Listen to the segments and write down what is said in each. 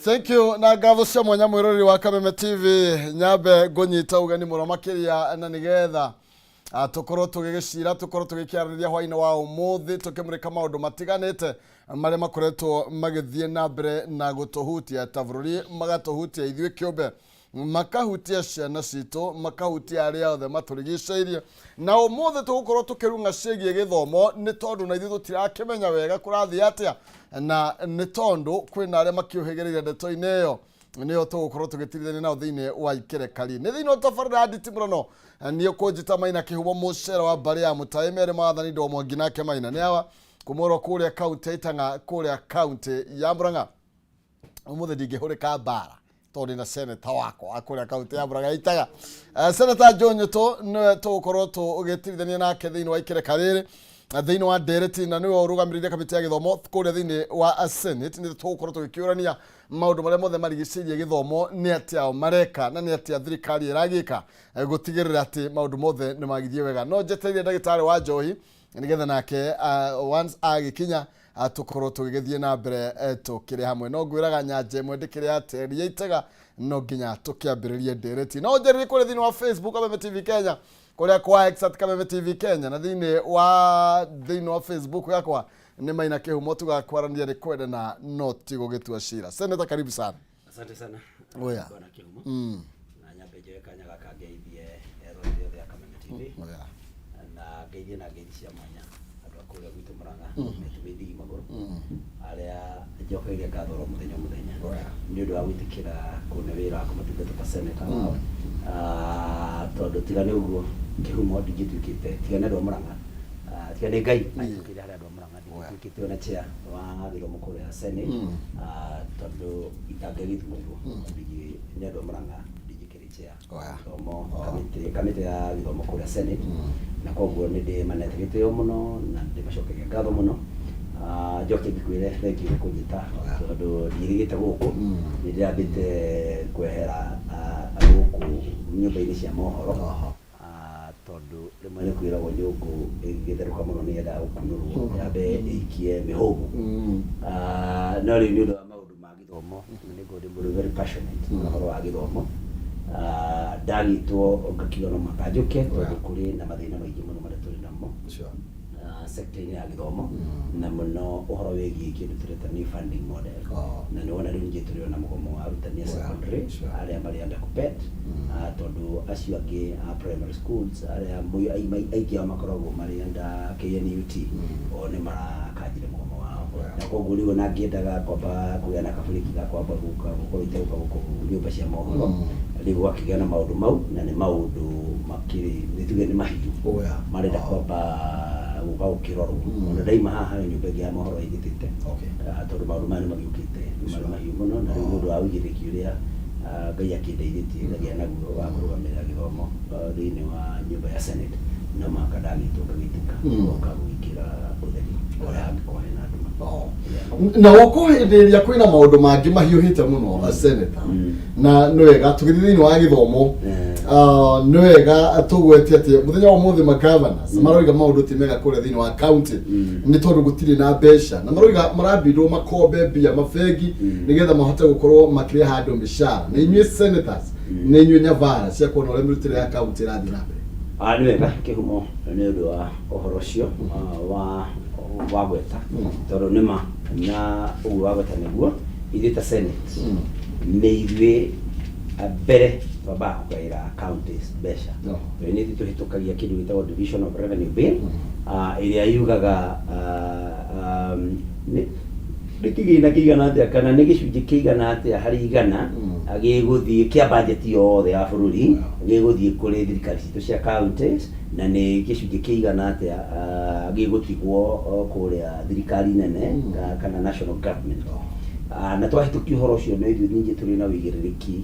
Thank you na ngatho cia mwanya mwiroreri wa Kameme TV. Nyambe ngũnyita ũgeni mũno makĩria na nĩgetha tũkorwo tũgĩgĩcira, tũkorwo tũgĩkĩarĩrĩria hwainĩ wa ũmũthĩ, tũkĩmũrĩka maũndũ matiganĩte marĩa makoretwo magĩthiĩ na mbere na gũtũhutia ta bũrũri, magatũhutia ithuĩ kĩũmbe, makahutia ciana citũ, makahutia arĩa othe matũrigicĩirie. Na ũmũthĩ tũgũkorwo tũkĩrung'a ciĩgiĩ gĩthomo, nĩ tondũ na ithuĩ tũtirakĩmenya wega kũrathiĩ atĩa, na nĩ tondũ kwĩna arĩa makĩũhĩgĩrĩire ndeto-inĩ ĩyo, nĩyo tũgũkorwo tũgĩtirithania nao thĩinĩ wa ikerekari. Nĩ thĩinĩ wa tabarĩra ya nditimũrano, niĩ kũnjĩta Maina Kĩhumo, mũcere wa mbarĩ ya Mũtaĩ merĩ maathani ndomo nginake Maina nĩ awa kũmũrwo kũrĩa kaunti ya Itang'a, kũrĩa kaunti ya Murang'a. Ũmũthĩ ndingĩhũrĩka mbara tondũ ndĩna seneta wakwa kũrĩa kaunti ya Murang'a Itaga. Seneta Joe Nyutu nĩwe tũgũkorwo tũgĩtirithania nake thĩinĩ wa ikereka rĩrĩ thĩinĩ wa ndereti, na nĩwe ũrũgamĩrĩire kamĩtĩ ya gĩthomo kũrĩa thĩinĩ wa Senate. Nĩ tũgũkorwo tũgĩkĩũrania maũndũ marĩa mothe marigicĩirie gĩthomo, nĩ atĩa mareka na nĩ atĩa thirikari ĩragĩka gũtigĩrĩra atĩ maũndũ mothe nĩ magĩthiĩ wega. No njetereire ndagĩtarĩ wa njohi nĩgetha nake once agĩkinya tũkorwo tũgĩgĩthiĩ na mbere tũkĩrĩ hamwe. No ngwĩraga nyanja ĩmwe ndĩkĩrĩ atĩria itega, no nginya tũkĩambĩrĩrie ndereti. No njarĩrie kũrĩa thĩinĩ wa Facebook Kameme TV Kenya, kũrĩa kwa X at Kameme TV Kenya, na thĩinĩ wa Facebook yakwa nĩ Maina Kĩhumo. Tugakwaranĩria nĩ kwendana no ti gũgĩtua cira. Senator, karibu sana. Asante sana. Oya. Bwana Kĩhumo. Na nyambe njoe kanya gaka ngeithie eroreri othe a Kameme TV. Oya. Na ngeithie na ngeithi cia mwanya andũ a kũrĩa gwitũ Murang'a, mĩtũmĩ ithigi magũrũ, arĩa njokagĩria ngatho oro mũthenya o mũthenya Oya. nĩ ũndũ wa gwĩtĩkĩra kũne wĩra wa kũmatungata ta senator wao. Tondũ tiga nĩ ũguo Kĩhumo ndingĩtuĩkĩte, tiga nĩ andũ a Murang'a, tiga nĩ Ngai anjũkĩire harĩ andũ a Murang'a, ndingĩtuĩkĩte ona chair wa gĩthomo kũrĩa Senate, tondũ itangĩgĩthurwo nĩ andũ a Murang'a ndingĩkĩrĩ chair Oya. gĩthomo kamĩtĩ ya gĩthomo kũrĩa Senate, na koguo nĩ ndĩmanete gĩtĩo mũno na ndĩmacokeria ngatho mũno. Njoke ngĩkwĩre thengiũ nĩ kũnjĩta tondũ ndiĩrĩgĩte gũkũ, nĩ ndĩrambĩte kwehera gũkũ nyũmba-inĩ cia mohoro. Tondũ rĩmwe nĩ kwĩragwo nyũngũ ĩgĩtherũka mũno nĩ yendaga gũkunũrwo yambe ĩikie mĩhũmũ. No rĩu nĩ ũndũ wa maũndũ ma gĩthomo, na nĩ ngorwo ndĩ mũndũ very passionate na ũhoro wa gĩthomo, ndagĩtwo ngakiuga no mũhaka njũke tondũ kũrĩ na mathĩna maingĩ mũno marĩa tũrĩ namo sector-inĩ ya gĩthomo, na mũno ũhoro wĩgiĩ kĩndũ tũreta new funding model. Na nĩ wona rĩu ningĩ tũrĩ ona mũgomo wa arutani a secondary arĩa marĩ under KUPPET, tondũ acio angĩ a primary schools arĩa aingĩ ao makoragwo marĩ under KNUT, o nĩ marakanjire mũgomo wao, na koguo rĩu ona ngĩendaga kwamba kũgĩa na kabũrĩki ga kwamba gũka gũkorwo itegũka gũkũ nyũmba cia mohoro, rĩu gwakĩgĩa na maũndũ mau, na nĩ maũndũ makĩrĩ nĩ tuge nĩ mahiũ marenda kwamba gũka gũkĩrorwo. Ona ndaima haha harĩ nyũmba ĩngĩ ya mohoro ĩnjĩtĩte. Tondũ maũndũ maya nĩ magĩũkĩte marĩ mahiũ mũno, na rĩu nĩ ũndũ wa ũigĩrĩrĩki ũrĩa Ngai akĩndeithĩtie ngagĩa naguo wa kũrũgamĩrĩra gĩthomo thĩinĩ wa nyũmba ya Senate, no mũhaka ndagĩtwo ngagĩtĩka goka gwĩkĩra ũtheri harĩa hangĩkorwo hena nduma. Na woko hĩndĩ ĩrĩa kwĩna maũndũ mangĩ mahiũhĩte mũno, senator, na nĩ wega tũgĩthiĩ thĩinĩ wa gĩthomo, nĩ wega tũgwetie atĩ mũthenya wa ũmũthĩ ma governors maroiga maũndũ ti mega kũrĩa thĩinĩ wa county nĩ tondũ gũtirĩ na mbeca, na maroiga marambindwo makombe mbia mabengi nĩgetha mahote gũkorwo makĩrĩha andũ mĩcara. Na inyuĩ senators nĩ inyuĩ nyabara cia kuona ũrĩa mĩrutĩre ya county ĩrathiĩ na mbere. Nĩ wega Kĩhumo nĩ ũndũ wa ũhoro ũcio wa wagweta, tondũ nĩ ma na ũguo wagweta nĩguo ithuĩ ta Senate nĩ ithuĩ mbere twambaga kũgaĩra counties mbeca. Tondũ nĩ ithuĩ tũhĩtũkagia kĩndũ gĩtagwo Division of Revenue Bill, ĩrĩa yugaga nĩ kĩgĩna kĩigana atĩa kana nĩ gĩcunjĩ kĩigana atĩa harĩ igana gĩgũthiĩ kĩa budget yothe ya bũrũri gĩgũthiĩ kũrĩ thirikari citũ cia counties, na nĩ gĩcunjĩ kĩigana atĩa gĩgũtigwo kũrĩa thirikari nene kana national government. Na twahĩtũkia ũhoro ũcio, nĩ ithuĩ ningĩ tũrĩ na ũigĩrĩrĩki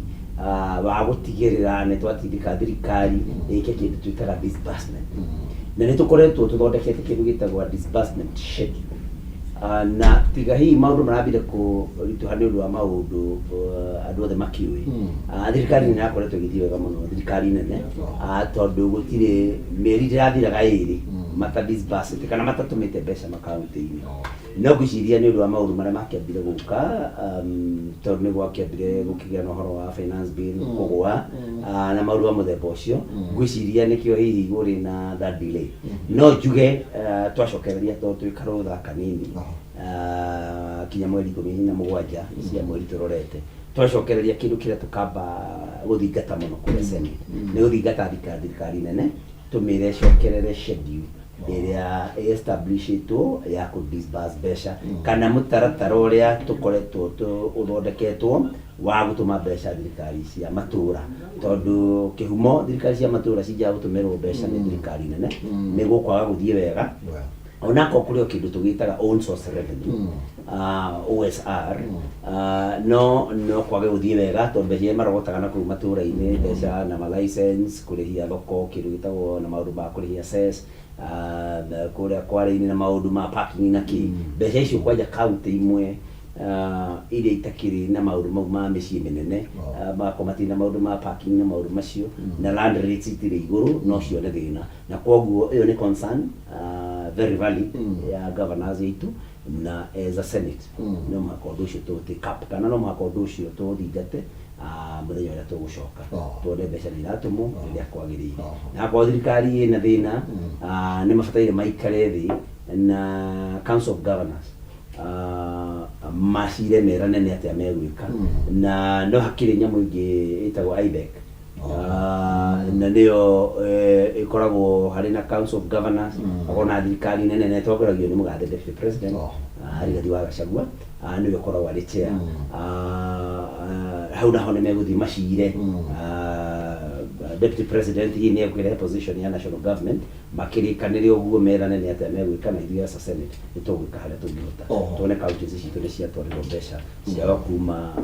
wa gũtigĩrĩra nĩ twatindĩka thirikari ĩke kĩndũ twĩtaga disbursement, na nĩ tũkoretwo tũthondekete kĩndũ gĩtagwo disbursement schedule. Na tiga hihi maũndũ marambire kũritũha nĩ ũndũ wa maũndũ andũ othe makĩũĩ, thirikari nĩ yakoretwo ĩgĩthiĩ wega mũno, thirikari nene, tondũ gũtirĩ mĩeri ndĩrathiraga ĩrĩ. Mata disbursed kana matatũmĩte mbeca makaunti-inĩ. No ngwĩciria nĩ ũndũ wa maũndũ marĩa makĩambire gũka, tondũ nĩ gwakĩambire gũkĩgĩa na ũhoro wa finance bill kũgũa na maũndũ ma mũthemba ũcio, ngwĩciria nĩkĩo hihi kũrĩ na that delay. No njuge twacokereria, tondũ twĩ karũtha kanini kinya mweri 17 cia mweri tũrorete, twacokereria kĩndũ kĩrĩa tũkamba gũthingata mũno kũrĩa Senate nĩ gũthingata thirikari nene, tũmĩre ĩcokerere schedule ĩrĩa establishĩtwo ya kũ disburse mbeca kana mũtaratara ũrĩa tũkoretwo ũthondeketwo wa gũtũma mbeca thirikari cia matũra, tondũ kĩhumo thirikari cia matũra cinjaga gũtũmĩrwo mbeca nĩ thirikari nene nĩ gũkwaga gũthiĩ wega. Onakorwo kũrĩ o kĩndũ tũgĩtaga own source revenue, OSR, no kwage gũthiĩ wega tondũ mbeca iria marogotaga na kũu matũra-inĩ, mbeca na ma license, kũrĩhia thoko, kĩndũ gĩtagwo na maũndũ ma kũrĩhia cess na kũrĩa kware-inĩ na maũndũ ma parking na kĩ, mbeca icio kwanja kaunti imwe iria itakĩrĩ na maũndũ mau ma mĩciĩ mĩnene, magakorwo matirĩ na maũndũ ma parking na maũndũ macio na land rates itirĩ igũrũ, no cione thĩna. Na koguo ĩyo nĩ concern very valid ya governors aitũ, na as a Senate no mũhaka ũndũ ũcio tũ take up kana no mũhaka ũndũ ũcio tũthingate mũthenya ũrĩa tũgũcoka tuone mbeca nĩ iratũmwo rĩrĩa kwagĩrĩire. Na akorwo thirikari ĩna thĩna, nĩ mabataire maikare thĩ na Council of Governors, macire merane nĩ atĩa megwĩka. Na no hakĩrĩ nyamũ ĩngĩ ĩtagwo IBEC, na nĩyo ĩkoragwo harĩ na Council of Governors, akorwo na thirikari nene na ĩtongoragio nĩ mũgathe Deputy President Rigathi wa Gachagua, nĩwe ũkoragwo arĩ chair. Hau naho nĩ megũthiĩ macire Deputy President hihi nĩ ekũrehe position ya national government, makĩrĩkanĩre ũguo merane nĩ atĩa megwĩka. Na ithuĩ as a Senate nĩ tũgwĩka harĩa tũngĩhota tuone counties citũ nĩ ciatwarĩrwo mbeca ciao kuma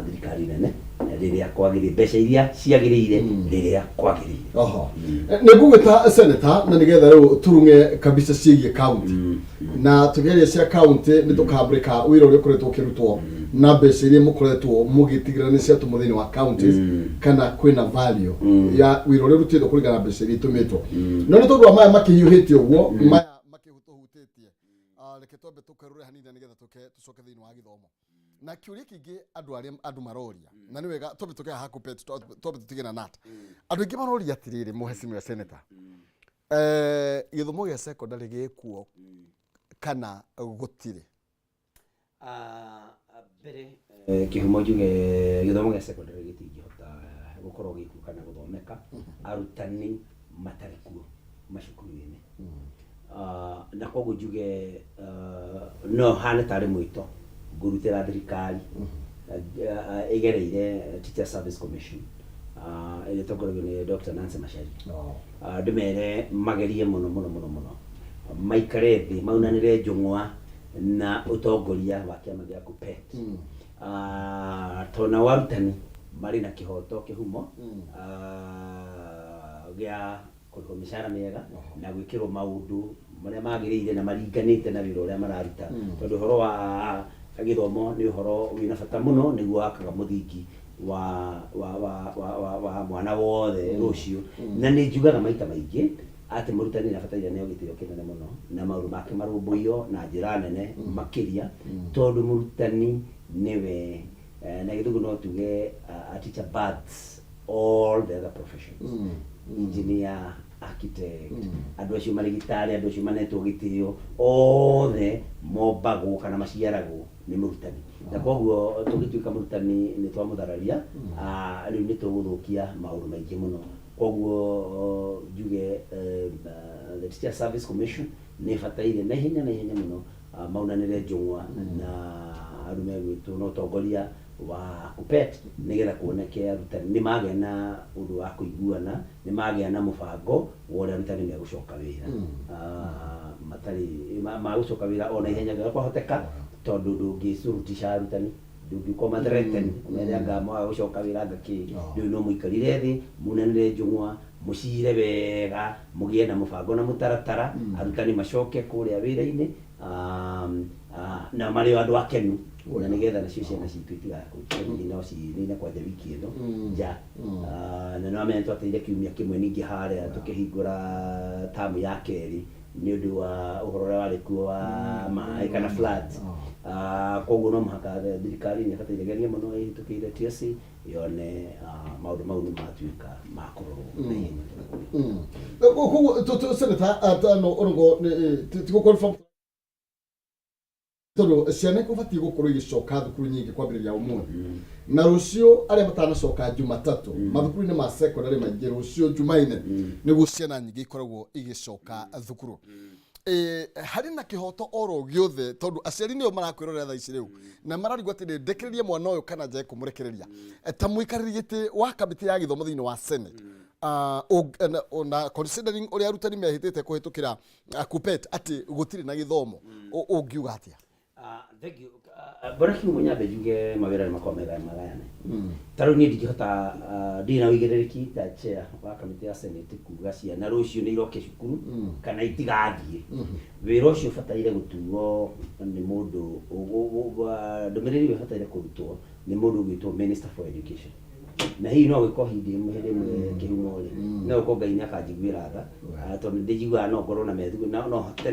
thirikari nene rĩrĩa kwagĩrĩire, mbeca iria ciagĩrĩire rĩrĩa kwagĩrĩire. Oho. Nĩ ngũgwĩta, Senator, na nĩgetha rĩu turung'e kabisa ciĩgiĩ county, na tũkĩaria cia county nĩ tũkambũrĩka wĩra ũrĩa ũkoretwo ũkĩrutwo na mbeca iria mũkoretwo mũgĩtigĩrĩra nĩ ciatũmwo thĩinĩ wa counties, kana kwĩna value ya wĩra ũrĩa ũrutĩtwo kũringana na mbeca iria itũmĩtwo. No nĩ tondũ wa maya makĩhiũhĩtie ũguo, maya makĩtũhutĩtie, reke twambe tũkerũre hanini na nĩgetha tũke tũcoke thĩinĩ wa gĩthomo na kĩũria kĩngĩ andũ arĩa andũ maroria. Na nĩ wega twambe tũke haha KUPPET, twambe tũtige na nat andũ aingĩ maroria atĩrĩrĩ, mũhecimiwa Senator, gĩthomo gĩa secondary gĩkuo kana gũtirĩ? Mbere kĩhumo njuge gĩthomo gĩa secondary gĩtingĩhota gũkorwo gĩkuo kana gũthomeka arutani matarĩ kuo macukuru-inĩ. Na koguo njuge no hane tarĩ mwĩto ngũrutĩra thirikari ĩgereire Teacher Service Commission ĩrĩa ĩtongoragio nĩ Dr. Nancy Macharia, ndĩmere magerie mũno mũno mũno mũno, maikare thĩ maunanĩre njũng'wa na ũtongoria wa kĩama gĩa KUPPET, tondũ nao arutani marĩ na kĩhoto kĩhumo gĩa kũrĩhwo mĩcara mĩega na gwĩkĩrwo maũndũ marĩa magĩrĩire na maringanĩte na wĩra ũrĩa mararuta, tondũ ũhoro wa gĩthomo nĩ ũhoro wĩna bata mũno, nĩguo wakaga mũthingi wa mwana wothe rũciũ. Na nĩ njugaga maita maingĩ atĩ mũrutani nĩ abataire neo gĩtĩo kĩnene mũno na maũndũ make marũmbũiyo na njĩra nene makĩria, tondũ mũrutani nĩwe na gĩthũngũ no tuge a teacher births all the other professions, engineer, architect, andũ acio marĩgĩtarĩ, andũ acio manetwo gĩtĩo othe mombagwo kana maciaragwo nĩ mũrutani. Na koguo tũngĩtuĩka mũrutani nĩ twamũthararia, rĩu nĩ tũgũthũkia maũndũ maingĩ mũno. Koguo njuge the Teacher Service Commission nĩ ĩbataire na ihenya na ihenya mũno maunanĩre njũng'wa na andũ megwĩtwo na ũtongoria wa KUPPET, nĩgetha kuoneke arutani nĩ magĩa na ũndũ wa kũiguana, nĩ magĩa na mũbango wa ũrĩa arutani megũcoka wĩra, matarĩ magũcoka wĩra o na ihenya ũrĩa kwahoteka, tondũ ndũngĩcurutisha arutani, ndũngĩũka ũmathreaten ũmere anga mwaga gũcoka wĩra anga kĩ. Rĩu no mũikarire thĩ, munanĩre njũng'wa, mũcire wega, mũgĩe na mũbango na mũtaratara, arutani macoke kũrĩa wĩra-inĩ na marĩ o andũ akenu, na nĩgetha nacio ciana citũ itigakorwo no cinine kwanja wiki ĩno nja. Na nĩ wamenya twateire kiumia kĩmwe ningĩ harĩa tũkĩhingũra tamu ya kerĩ. Nĩ ũndũ wa ũhoro ũrĩa warĩ kuo wa maĩ kana floods. Koguo no mũhaka thirikari nĩ ĩbataire ĩgerie mũno ĩhĩtũkĩire TSC yone maũndũ mau nĩ matuĩka ma kũrorwo na ihenya. Koguo senator atano ũrũgo ti gũ tondũ ciana ikũbatiĩ gũkorwo igĩcoka thukuru nyingĩ kwambĩrĩria ũmũthĩ na rũciũ, arĩa matanacoka Jumatatũ mathukuru-inĩ ma secondary maingĩ, rũciũ Jumaine nĩguo ciana nyingĩ ikoragwo igĩcoka thukuru. Harĩ na kĩhoto oro gĩothe, tondũ aciari nĩo marakwĩrorera thaa ici rĩu na mararigwo atĩrĩ, ndekererie mwana ũyũ kana njage kũmũrekereria? Ta mũikarĩri gĩtĩ wa kamĩtĩ ya gĩthomo thĩinĩ wa Senate, na considering ũrĩa arutani mehĩtĩte kũhĩtũkĩra KUPPET atĩ gũtirĩ na gĩthomo, ũngiuga atĩa? Thank you. Bwana Kiugo, nyambe njuge mawĩra nĩ makoragwo mega magayane. Ta rĩu niĩ ndingĩhota, ndirĩ na ũigĩrĩrĩki ta chair wa kamĩtĩ ya Senate kuga ciana rũciũ nĩ iroke cukuru kana itigathiĩ. Wĩra ũcio ũbataire gũtuo nĩ mũndũ, ndũmĩrĩri ĩyo ĩbataire kũrutwo nĩ mũndũ ũgwĩtwo Minister for Education. Na hihi no gĩkorwo hĩndĩ ĩmwe, hĩndĩ ĩmwe kĩhumo rĩ, no gũkorwo Ngai nĩ akanjiguĩra tha. Tondũ nĩ ndĩjiguaga no ngorwo na methugu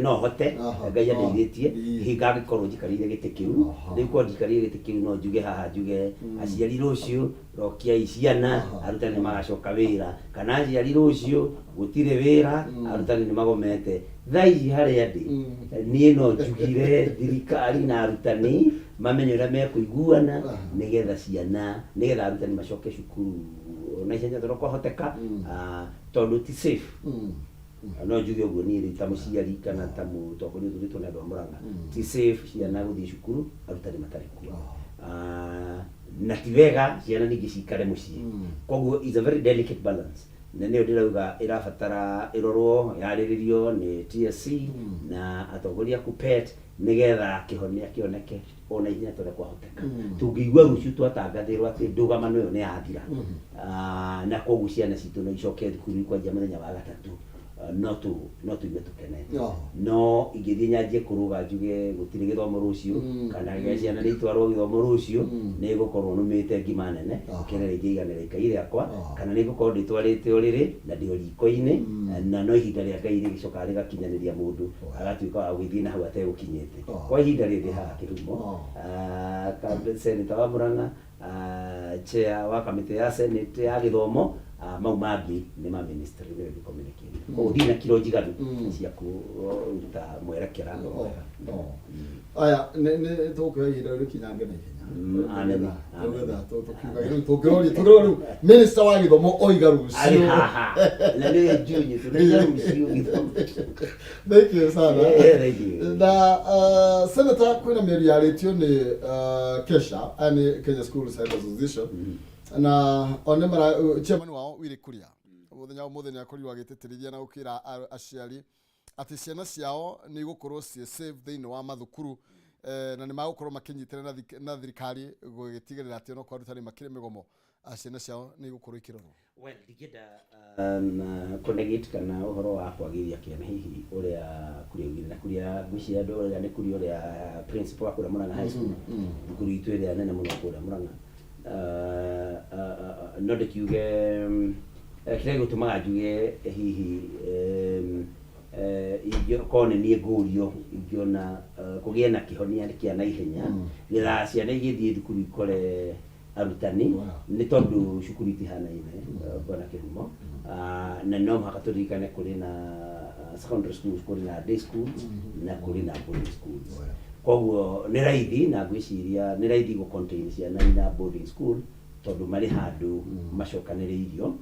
no hote Ngai andeithĩtie, hihi ngangĩkorwo njikarĩire gĩtĩ kĩu. Rĩu korwo njikarĩire gĩtĩ kĩu, no njuge haha, njuge aciari rũciũ rokiai ciana, arutani nĩ magacoka wĩra, kana aciari rũciũ gũtirĩ wĩra, arutani nĩ magomete. Thaa ici harĩa ndĩ niĩ no njugire thirikari na arutani mamenye ũrĩa mekũiguana nĩgetha ciana, nĩgetha arutani macoke cukuru na ihenya tondũ kwahoteka, tondũ ti safe. No njuge ũguo niĩ rĩ ta mũciari kana ta mũtongoria ũthurĩtwo nĩ andũ a Mũrang'a, ti safe ciana gũthiĩ cukuru arutani matarĩ kuo. Na ti wega ciana ningĩ cikare mũciĩ. Koguo is a very delicate balance, na nĩyo ndĩrauga ĩrabatara ĩrorwo, yarĩrĩrio nĩ TSC na atongoria a KUPPET nĩgetha kĩhonia kĩoneke ona ihenya ta ũrĩa kwahoteka. Tũngĩigua rũciũ twatangathĩrwo atĩ ndũgamano ĩyo nĩ yathira, na koguo ciana citũ no icoke thukuru kwanjia mũthenya wa gatatũ, no tũigue tũkenete. No ingĩthiĩ nyanjie kũrũga njuge gũtirĩ gĩthomo rũciũ kana ciana nĩ itwarwo gĩthomo rũciũ, nĩ ngũkorwo nũmĩte ngima nene kĩrĩa rĩngĩ iganĩra ikai rĩakwa, kana nĩ ngũkorwo ndĩtwarĩte ũrĩrĩ na ndĩ o riko-inĩ, na no ihinda rĩa Ngai rĩgĩcokaga rĩgakinyanĩria, mũndũ agatuĩka wa gũgĩthiĩ na hau ategũkinyĩte. Kwa ihinda rĩrĩ ndĩ haha kĩhumo, senator wa Murang'a, chair wa kamĩtĩ ya Senate ya gĩthomo, mau mangĩ nĩ ma ministry nĩyo ĩngĩ communicate. Koguo ndirĩ na kiro njiganu cia kũruta mwerekera mwega. Aya, nĩ tũgũkĩoya ihinda rĩu rĩkinyange na ihenya. Amen, amen. Nĩgetha tũkiuga rĩu tũngĩroria rĩu minister wa gĩthomo oiga arĩ rũciũ haha na nĩyo Junyi tũraiga rũciũ gĩthomo. Thank you sana. Thank you. Na senator, kwĩna mĩario yarĩtio nĩ KESHA, aya nĩ Kenya Schools Head Association, na one mara chairman wao Willy Kuria mũthenya wa ũmũthĩ nĩ akorirwo agĩtĩtĩrithia na gũkĩra aciari atĩ ciana ciao nĩ igũkorwo ciĩ safe thĩinĩ wa mathukuru, na nĩ magũkorwo makĩnyitĩrĩra na thirikari gũgĩtigĩrĩra atĩ onokorwo arutani makĩrĩ mĩgomo, ciana ciao nĩ igũkorwo ikĩrorwo. Well, ndingĩenda kũnegate kana ũhoro wa kwagĩria kĩene hihi ũrĩa Kuria augire, na Kuria ngwĩciria andũ ũrĩa nĩ Kuria ũrĩa principal wa kũrĩa Murang'a High School, thukuru itũ ĩrĩa nene mũno kũrĩa Murang'a. No ndĩkiuge kĩrĩa gĩgũtũmaga njuge hihi ingĩkorwo nĩ niĩ ngũrio, ingĩona kũgĩe na kĩhonia kĩa naihenya getha ciana igĩthiĩ thukuru ikore arutani, nĩ tondũ cukuru itihanaine, bwana kĩhumo. Na no mũhaka tũririkane kũrĩ na secondary schools, kũrĩ na day schools na kũrĩ na boarding schools. Koguo nĩ raithi, na ngwĩciria nĩ raithi gũ contain ciana ina boarding school tondũ marĩ handũ macokanĩrĩirio.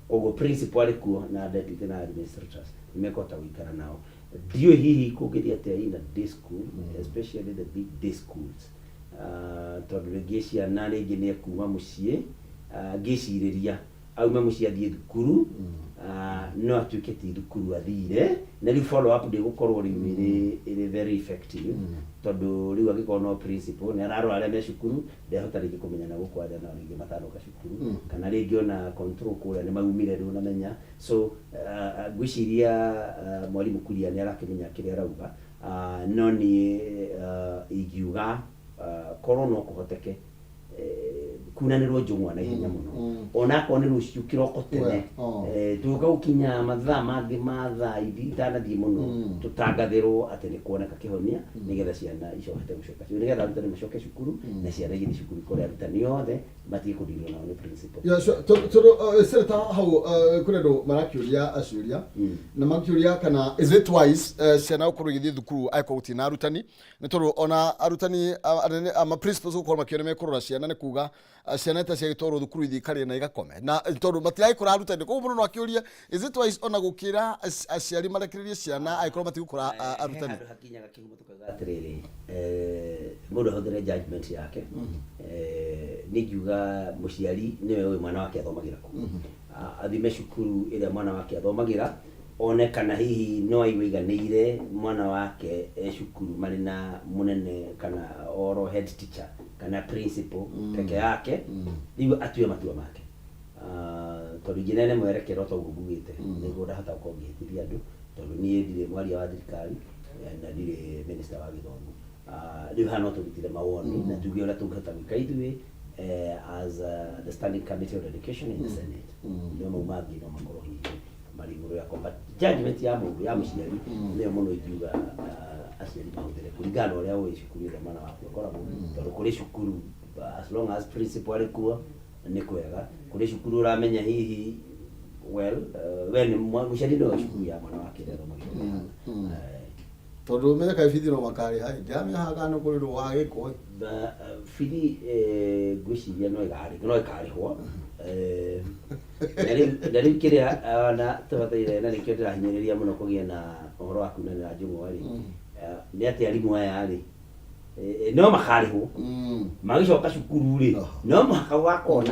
Koguo principal arĩ kuo na deputy na administrators nĩ mekũhota gũikara nao. Ndiũĩ hihi kũngĩthiĩ atĩa ina day school, especially the big day schools, tondũ rĩngĩ ciana rĩngĩ nĩ ekuma mũciĩ, ngĩcirĩria aume mũciĩ athiĩ thukuru, no atuĩke ti thukuru athire, na rĩu follow up ndĩgũkorwo rĩu ĩrĩ very effective, tondũ rĩu angĩkorwo no principal nĩ ararora arĩa me cukuru, ndehota rĩngĩ kũmenya na gũkũ arĩa nao rĩngĩ matanoka cukuru, kana rĩngĩ ona control kũrĩa nĩ maumire ndũnamenya. So ngwĩciria mwarimũ Kuria nĩ arakĩmenya kĩrĩa arauga, no niĩ ingiuga korwo no kũhoteke, Kunanĩrwo njũng'wa na ihenya mũno, ona akorwo nĩ rũciũ kĩroko tene. Oh. Tũgũka gũkinya mathaa mangĩ ma thaa ithi itanathiĩ mũno, tũtangathĩrwo atĩ nĩ kuoneka kĩhonia, nĩgetha ciana icoke gũcoka cukuru, nĩgetha arutani macoke cukuru na ciana igĩthiĩ cukuru kũrĩa arutani othe matige kũdirwo nao nĩ principal. Yeah, sure. Tondũ senator, hau kũrĩ andũ marakĩũria ciũria na makĩũria kana is it wise ciana gũkorwo igĩthiĩ thukuru angĩkorwo gũtirĩ na arutani, nĩ tondũ ona arutani anene ama principals gũkorwo makĩona mekũrora ciana nĩ kuga ciana ta ciagĩtwarwo thukuru ithiĩ ikarĩe na igakome, na tondũ matiragĩkora arutani. Koguo mũndũ no akĩũrie, is it wise ona gũkĩra aciari marekererie ciana angĩkorwo matigũkora He arutani? Handũ hakinyaga kĩhumo tũkauga atĩrĩrĩ, mũndũ ahũthĩre judgment yake. Niĩ ngiuga mũciari nĩwe ũĩ mwana wake athomagĩra kũ. Athime cukuru ĩrĩa mwana wake athomagĩra, one kana hihi no aigue aiganĩire mwana wake e cukuru marĩ na mũnene kana oro head teacher kana principal peke yake. Rĩu atue matua make. Tondũ ingĩneane mwerekero ta ũguo ngugĩte, nĩguo ndahota gũkorwo ngĩhĩtithia andũ, tondũ niĩ ndirĩ mwaria wa thirikari na ndirĩ minister wa gĩthomo. Rĩu haha no tũrutire mawoni na tuge ũrĩa tũngĩhota gwĩka ithuĩ as the standing committee on education in the Senate. No mau mangĩ no makorwo hihi marĩ igũrũ rĩakwa, but judgment ya mũndũ, ya mũciari, nĩyo mũno ingiuga aciari mahũthĩre kũringana na ũrĩa ũĩ cukuru ĩrĩa mwana waku akoragwo, tondũ kũrĩ cukuru as long as principal arĩ kuo nĩ kwega, kũrĩ cukuru ũramenya hihi, well, we nĩ mũciari nĩwe cukuru ya mwana wake ĩrĩa athomagĩra ĩhana. Tondũ menye kaĩ bithi no makarĩha, ndiramenya haha kana nĩ kũrĩ wa gĩkũ. Na bithi ngwĩciria no ĩkarĩhwo. Na rĩu kĩrĩa ona tũbataire, na nĩkĩo ndĩrahinyĩrĩria mũno kũgĩe na ũhoro wa kunanĩra njũng'wa rĩ, nĩ atĩ arimũ aya rĩ, no makarĩhwo magĩcoka cukuru rĩ, no mũhaka gũgakorwo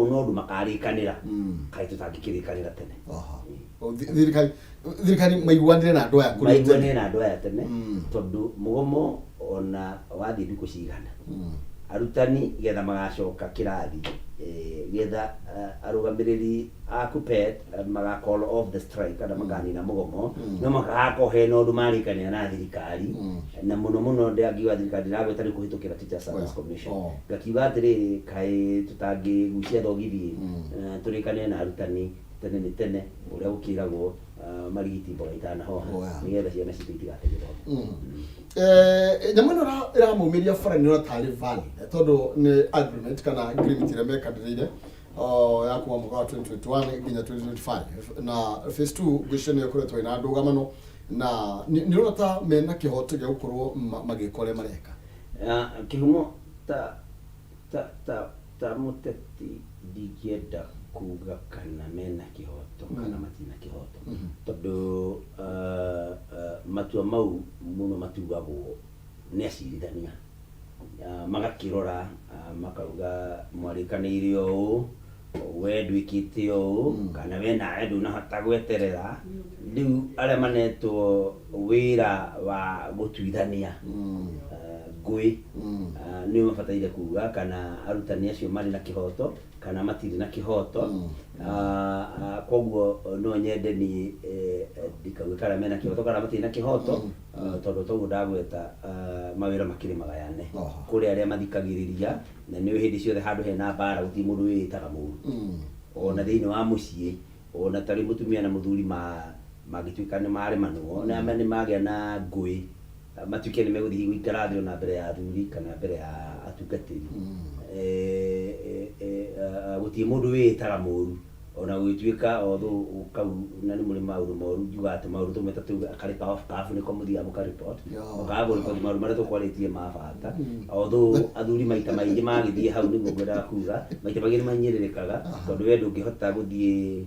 na ũndũ makarĩkanĩra, kaĩ tũtangĩkĩrĩkanĩra tene. Aha. O, thirikari maiguanĩre na andũ aya kũrĩ tene. Maiguanĩre na andũ aya tene, tondũ mũgomo ona wathiĩ ndukũ cigana, arutani getha magacoka kĩrathi, getha arũgamĩrĩri a KUPPET maga call off the strike kana makanina mũgomo, no mũhaka hagakorwo hena ũndũ marĩkanĩra na thirikari, na mũno mũno ndĩangiuga thirikari, ndĩragweta nĩ kũhĩtũkĩra Teacher Service Commission. Ngakiuga atĩrĩrĩ, kaĩ tũtangĩgucia thogithi, tũrĩkanĩre na arutani tene nĩ tene, ũrĩa gũkĩragwo marigiti mboga itanahoha, nĩgetha ciana citũ itigate gĩthomo. Nyamũ ĩno ĩramaumiria bara nĩ ĩrona tarĩ valid, tondũ nĩ agreement kana agreement ĩrĩa mekanĩrĩire ya kuma mwaka wa 2021 nginya 2025, na phase 2 ngwĩciria nĩyo ĩkoretwo ĩna ndũgamano, na nĩ ũrona ta mena kĩhoto gĩa gũkorwo magĩka ũrĩa mareka? Kĩhumo ta mũteti ndingĩenda kuga kana mena kĩhoto kana matina kĩhoto, tondũ matua mau mũno matuagwo nĩ acirithania. Magakĩrora, makauga mwarĩkanĩire ũũ, we ndwĩkĩte ũũ, kana we nawe ndũnahota gweterera. Rĩu arĩa manetwo wĩra wa gũtuithania ngũĩ nĩo mabataire kuga kana arutani acio marĩ na kĩhoto kana matirĩ na kĩhoto. Koguo no nyende niĩ ndikauge kana mena kĩhoto kana matirĩ na kĩhoto, tondũ toguo ndagweta, mawĩra makĩrĩ magayane. Kũrĩ arĩa mathikagĩrĩria, na nĩ hĩndĩ ciothe handũ hena mbara gũtirĩ mũndũ wĩĩtaga mũru, ona thĩinĩ wa mũciĩ, ona tarĩ mũtumia na mũthuri ma mangĩtuĩka nĩ maremanwo na nĩ magĩa na ngũĩ, matuĩke nĩ megũthiĩ gũikara thĩ ona mbere ya athuri kana mbere ya atungatĩri. Gũtirĩ mũndũ wĩĩtaga mũru, ona gũgĩtuĩka although kau na nĩ mũrĩ maũndũ moru, ngiuga atĩ maũndũ tũmwe ta tũu karĩ ka off cuff nĩko mũthiaga mũka report, mũkaga kũ-report maũndũ marĩa tũkwarĩtie ma bata, although athuri maita maingĩ magĩthiĩ hau, nĩguo ngwendaga kuga, maita maingĩ nĩ manyinyĩrĩrĩkaga, tondũ we ndũngĩhota gũthiĩ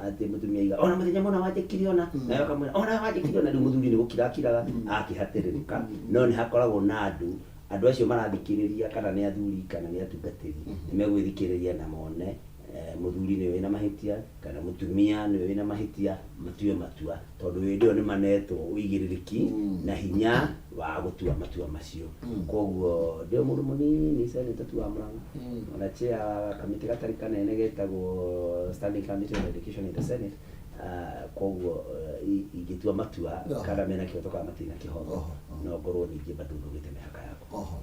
atĩ mũtumia aiga ona mũthenya mũna wanjĩkire, ona nawe ũkamwĩra ona wanjĩkire, ona rĩu mũthuri nĩ gũkira akiraga akĩhatĩrĩrĩka. No nĩ hakoragwo na andũ acio marathikĩrĩria, kana nĩ athuri kana nĩ atungatĩri, nĩ megwĩthikĩrĩria na mone mũthuri nĩwe wĩna mahĩtia kana mũtumia nĩwe wĩna mahĩtia, matue matua, tondũ hĩndĩ ĩyo nĩ manetwo ũigĩrĩrĩki na hinya wa gũtua matua macio. Koguo ndĩ o mũndũ mũnini, senator tu wa Murang'a, ona chair wa kamĩtĩ gatarĩ kanene getagwo Standing Committee on Education in the Senate. Koguo ingĩtua matua kana mena kĩhoto kana matirĩ na kĩhoto, no ngorwo ningĩ bado ndũgĩte mĩhaka yakwa. Oho.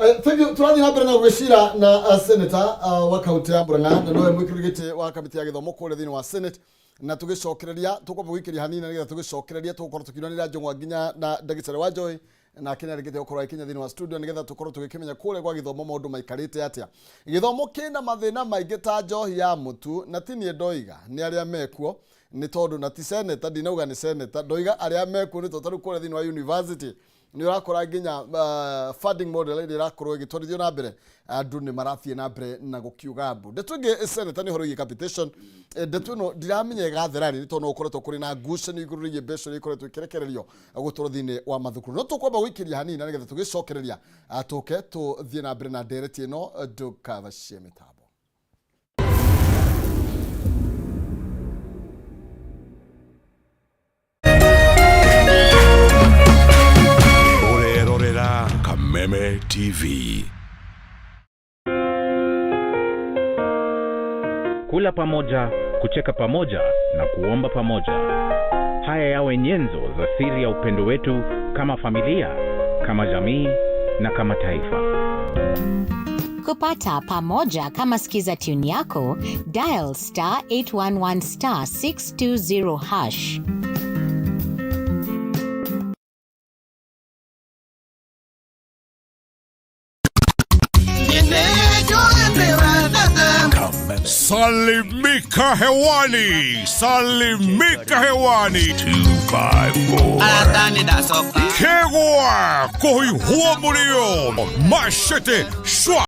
Thank you. Tũrathiĩ na mbere na gũgĩcira na senator wa kaunti ya Murang'a na nowe mũikarĩri gĩtĩ wa kamĩtĩ ya gĩthomo kũrĩa thĩinĩ wa Senate, na tũgĩcokereria tũkwamba gũikĩria hanini na nĩgetha tũgĩcokereria tũgũkorwo tũkiuranĩra njũng'wa nginya na ndagĩtarĩ wa Joy, nake nĩ arĩkĩtie gũkorwo agĩkinya thĩinĩ wa studio nĩgetha tũkorwo tũgĩkĩmenya kũrĩa gwa gĩthomo maũndũ maikarĩte atĩa. Gĩthomo kĩna mathĩna maingĩ ta njohi ya mũtu, na ti niĩ ndoiga, nĩ arĩa mekuo, nĩ tondũ na ti senator, ndinauga nĩ senator ndoiga, arĩa mekuo, nĩ tondũ tarĩu kũrĩa thĩinĩ wa university nĩ ũrakora nginya funding model ĩrĩa ĩrakorwo ĩgĩtwarithio na mbere, andũ nĩ marathiĩ na mbere na gũkiuga mbu. Ndeto ĩngĩ, senator, nĩ ũhoro wĩgiĩ capitation. Ndeto ĩno ndiramenya ĩgathera rĩ, nĩ tondũ no gũkoretwo kũrĩ na ngucanio igũrũ rĩgiĩ mbeca iria ikoretwo ikĩrekererio gũtwarwo thĩinĩ wa mathukuru, no tũkwamba gũikĩria hanini na nĩgetha tũgĩcokereria tũke tũthiĩ na mbere na ndereti ĩno. Ndũkabacie mĩtambo. Ũrerorera Kameme TV. Kula pamoja, kucheka pamoja na kuomba pamoja. Haya yawe nyenzo za siri ya upendo wetu kama familia, kama jamii na kama taifa. Kupata pamoja kama skiza tune yako, dial *811*620#. Salimika hewani, salimika hewani. 254. Kegwa, kohi huo murio. Machete, shwa.